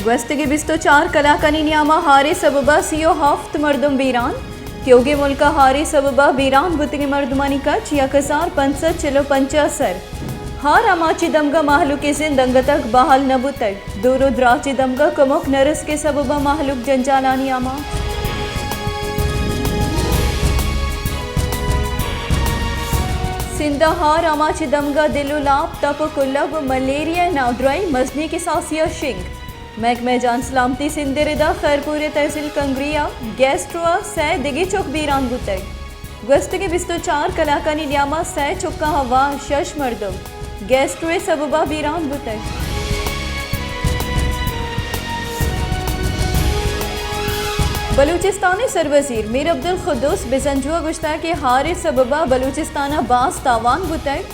گوستگیں بیست ءُ چار کلاکانی نیام ءَ ہارے سبب ءَ سی ءُ ہفت مردم بیران۔ تیوگیں ملک ءَ ہارے سبب ءَ بیران بوتگیں مردمانی کچ یک ہزار پنچ سد چل ءُ پنچ ءَ سر۔ ہار آماچی دمگ ءَ مہلوک ءِ زند انگت ءَ بحال نہ بوتگ۔ دور ءُ دراجیں دمگ ءَ کمک نہ رسگ ءِ سبب ءَ مہلوک جنجالانی آماچ۔ سندھ ءَ ہار آماچی دمگ ءَ دل ءُ لاپ، تپ ءُ کلگ ءُ ملیریا ءِ نادراہی مزنیں کساسے ءَ شنگ۔ محکمہ جان سلامتی سندھ ءِ ردا خیرپور ءِ تحصیل کنگری ءَ گیسٹرو ءَ سئے دگہ چک بیران بوتگ۔ گوستگیں بیست ءُ چار کلاکانی نیام ءَ سئے چکاں ہوار شش مردم گیسٹرو ءِ سبب ءَ بیران بوتگ۔ بلوچستان ءِ سروزیر میر عبدالقدوس بزنجو ءَ گوشتگ کہ ہار ءِ سبب ءَ بلوچستان ءَ باز تاوان بوتگ۔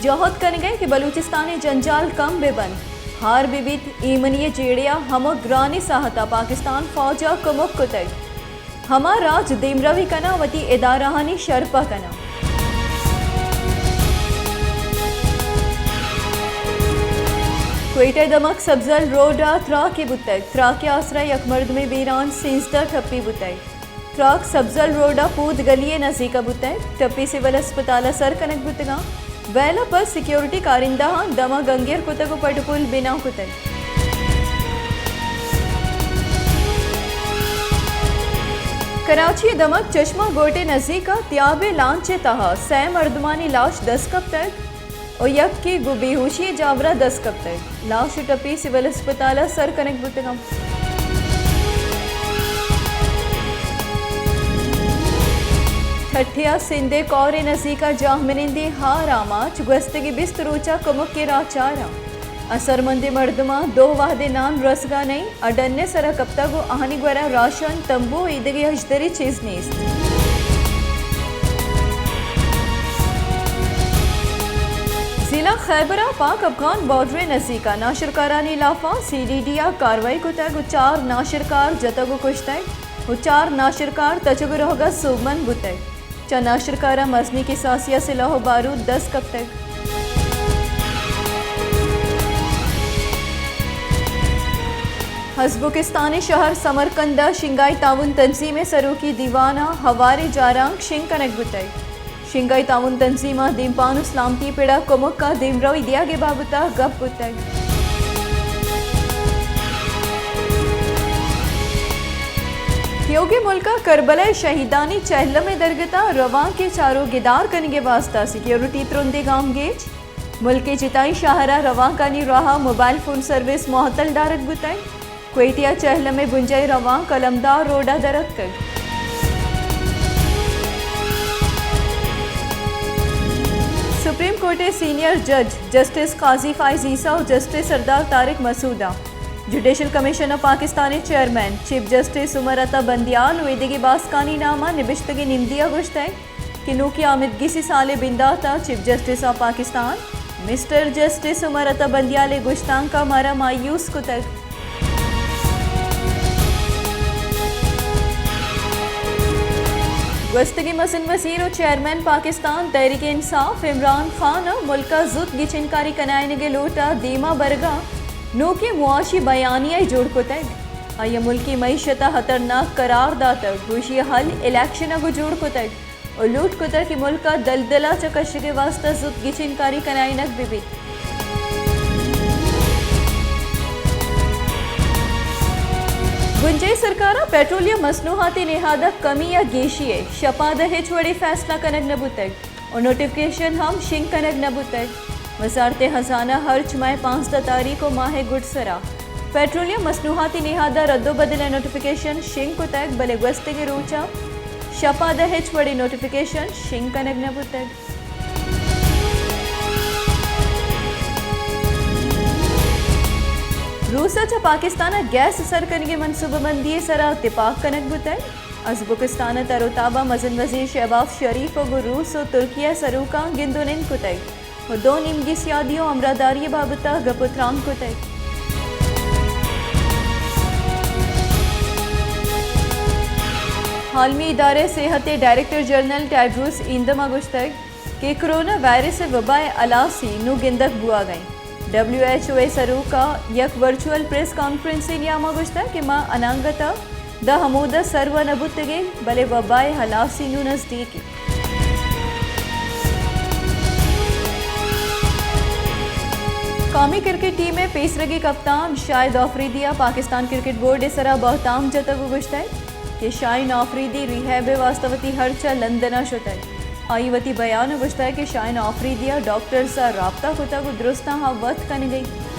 جہد کنگ ءَ کہ بلوچستان ءِ جنجال کم بہ بنت، ہار بہ بیت، ایمنی ءِ جیڑہ ءَ ہمک گرانیں ساہت ءَ پاکستان فوج ءَ کمک کتگ۔ ہما راج دیمروی کناں، وتی ادارہانی شرپ ءَ کناں۔ کوئٹہ ءِ دمگ سبزل روڈ ءَ تراکے بوتگ۔ تراک ءِ آسرا یک مردمے بیران، سیزدہ ٹپی بوتگ۔ تراک سبزل روڈ ءَ پود گلی ءِ نزیک ءَ بوتگ۔ ٹپی سول اسپتال ءَ سر کنگ بوتگاں۔ ویل ءَ پد سیکیورٹی کارندہاں دمگ انگر کتگ ءُ پٹ ءُ پول بنا کتگ۔ کراچی ءِ دمگ چشمہ گوٹ ءِ نزیک ءَ تیاب ءِ لانچ ءِ تہا سئے مردمانی لاش دست کپتگ ءُ یکے گوں بے ہوشی ءِ جاور ءَ دست کپتگ۔ لاش ءُ ٹپی سول اسپتال ءَ سر کنگ بوتگ انت۔ ٹھٹھے ءَ سندھ ءِ کور ءِ نزیک ءَ جاہمنندیں ہار آماچ، گوستگیں بیست روچ ءَ کمک ءِ راہ چار انت۔ اثرمندیں مردماں دو وہدے نان رسگ ءَ نہ انت، ءُ ڈن ءِ سر ءَ کپتگ ءُ آہانی گور ءَ راشن، تمبو ءُ ایدگہ ہژدری چیز نیست۔ ضلع خیبر ءَ پاک افغان بارڈر ءِ نزیک ءَ ناشرکارانی لاف ءَ سی ڈی ڈی ءَ کاروائی کتگ ءُ چار ناشرکار جتگ ءُ کشتگ ءُ چار ناشرکار تچگ ءُ رہگ ءَ سوبمند بوتگ۔ چہ ناشرکاراں مزنیں کساسے ءَ سلاح ءُ بارود دست کپتگ۔ ازبکستان ءِ شہر سمرقند ءَ شنگھائی تعاون تنظیم ءِ سروکی دیوان ءَ ہواریں جارانک شنگ کنگ بوتگ۔ شنگھائی تعاون تنظیم ءَ دیمپان ءُ سلامتی پڑ ءَ کمک ءَ دیمروی دیگ ءِ بابت ءَ گپ بوتگ۔ تیوگیں ملک ءَ کربلا ءِ شہیدانی چہلم ءِ درگت ءَ روانک ءِ چار ءُ گدار کنگ ءِ واستہ سیکیورٹی ترند ءِ گامگیج۔ ملک ءِ جتائیں شہر ءَ روانکانی راہ ءَ موبائل فون سروس معطل دارگ بوتگ۔ کوئٹہ ءَ چہلم ءِ بنجاہی روانک علمدار روڈ ءَ در اتکگ۔ سپریم کورٹ ءِ سینئر جج جسٹس قاضی فائز عیسی ءُ جسٹس سردار طارق مسعود ءَ جوڈیشل کمیشن آف پاکستان ءِ chairman chief justice Umar Ata بندیال ءُ ایدگہ باسکانی نام ءَ نبشتگیں نمدی ءَ گوشتگ کہ نوکیں آمدگسی سال ءِ بندات ءَ chief justice of Pakistan mister justice Umar Ata Bandial ءِ گشتانک ءَ مارا مایوس کتگ۔ گوستگیں مزن وزیر ءُ چیئرمین پاکستان تحریک انصاف عمران خان ءَ ملک ءَ زوت گچینکاری کنائینگ ءِ لوٹ ءَ دیما برگ ءَ نوکیں معاشی بیانیہ ئے جوڑ کتگ۔ آئی ءَ ملکی معیشت ءَ ہترناک قرار داتگ، گوشی ءَ حل الیکشن ءَ گوں جوڑ کتگ ءُ لوٹ کتگ کہ ملک ءَ دلدل ءَ چہ کشگ ءِ واستہ زوت گچینکاری کنائینگ بہ بیت۔ بنجاہی سرکار ءَ پیٹرولیم مصنوعات ءِ نہاد ءَ کمی یا گیشی ءِ شپ ءَ داں ہچ وڑیں فیصلہ کنگ نہ بوتگ ءُ نوٹیفکیشن ہم شنگ کنگ نہ بوتگ۔ وزارت خزانہ ءَ ہرچ ماہ ءِ پانزدہ تاریخ ءُ ماہ ءِ گڈسر ءَ پیٹرولیم مصنوعات ءِ نہاد ءَ رد ءُ بدل ءِ نوٹیفکیشن شنگ کتگ، بلے گوستگیں روچ ءَ شپ ءَ داں ہچ وڑیں نوٹیفکیشن شنگ کنگ نہ بوتگ۔ روس ءَ چہ پاکستان ءَ گیس سر کنگ ءِ منصوبہ بندی ءِ سرا تپاک کنگ بوتگ۔ ازبکستان ءِ تر ءُ تاب ءَ مزن وزیر شہباز شریف ءَ گوں روس ءُ ترکیہ ءِ سروکاں گند ءُ نند کتگ ءُ دو نیمگی سیادی ءُ ہمراہداری ءِ بابت ءَ گپ ءُ تران کتگ۔ عالمی ادارہ صحت ءِ ڈائریکٹر جنرل ٹیڈروس ایندم ءَ گوشتگ کہ کرونا وائرس ءِ وبا ءِ ہلاسی نوں گندگ بوہگ ءَ انت۔ ڈبلیو ایچ او ءِ سروک ءَ یک ورچوئل پریس کانفرنس ءِ نیام ءَ گوشتگ کہ ما اناگت ءَ داں ہمودا سرو نہ بوتگیں، بلے وبا ءِ ہلاسی نوں نزدیک ایں۔ قومی کرکٹ ٹیم ءِ پیسرگیں کپتان شاہد آفریدی ءَ پاکستان کرکٹ بورڈ ءِ سرا بہتام جتگ ءُ گوشتگ کہ شاہین آفریدی ریہیب ءِ واستہ وتی ہرچ ءَ لندن ءَ شتگ۔ آئی ءَ وتی بیان ءَ گوشتگ کہ شاہین آفریدی ءَ ڈاکٹرز ءَ رابطہ کتگ ءُ درستاں آ وت کنگ ءَ انت۔